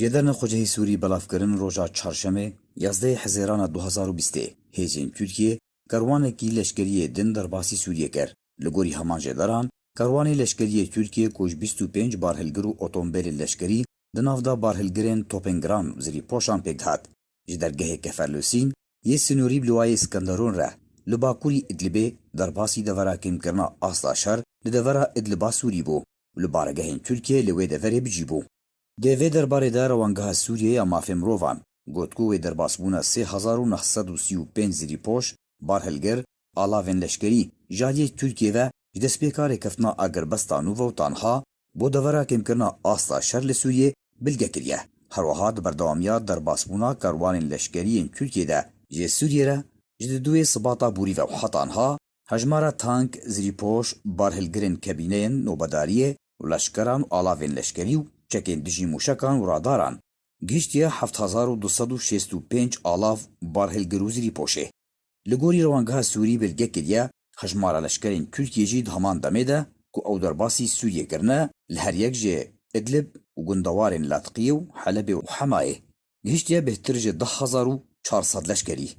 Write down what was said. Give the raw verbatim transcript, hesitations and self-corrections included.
Jêderên xwecihî Sûrî belavkirin roja Çarşemê, yazdehê Hezêrana du hazar û bîstê, hêzên Tirkiyê kerwanekî leşkerî yê din derbasî Sûriyê kir. Li gorî heman jêderan, kerwanê leşkerî yê Tirkiyê ku ji bîst û pênc barhilgir û otomobêlên leşkerî di nav de barhilgirên topên giran û zirîpoşan pêk dihat, ji dergehê Keferlosîn yê sînorî bi liwayê Skenderun re li bakurî Idlibê derbasî devera kêmkirina asta şer li devera Idliba Sûrî bû û li baregehên Tirkiyê li wê deverê bi cî bû. Di vê derbarê de Rewangeha Sûriyê ya Mafê Mirovan got ku wê derbasbûna sê hezar û neh sed û sî û pênc zirîpoş, barhilgir, alavên leşkerî ji aliyê Tirkiyê ve ji destpêka rêkeftina agirbesta nû ve û tanha bo devera kêmkirina asta şer li Sûriyê bilge kiriye. Her wiha di berdewamiya derbasbûna kerwanên leşkerî yên Tirkiyê de ji Sûriyê re ji di duyê Sibata borî ve û heta niha hejmara tank, zirîpoş, barhilgirên kabîneyên nobedariyê û leşkeran û alavên leşkerî û çekên dijî mûşekan û radaran gihiştiye heft hezar û du sed û şêst û pênc alav, barhilgir û zirîpoşê. Li gorî Rewangeha Sûrî belge kiriye, hejmara leşkerên Tirkiyê jî di heman demê de ku ew derbasî Sûriyê kirine, li her yek ji Idlib û gundewarên Latqiyê û Helebê û Hemayê gihiştiye bêhtir ji deh hezar û çar sed leşkerî.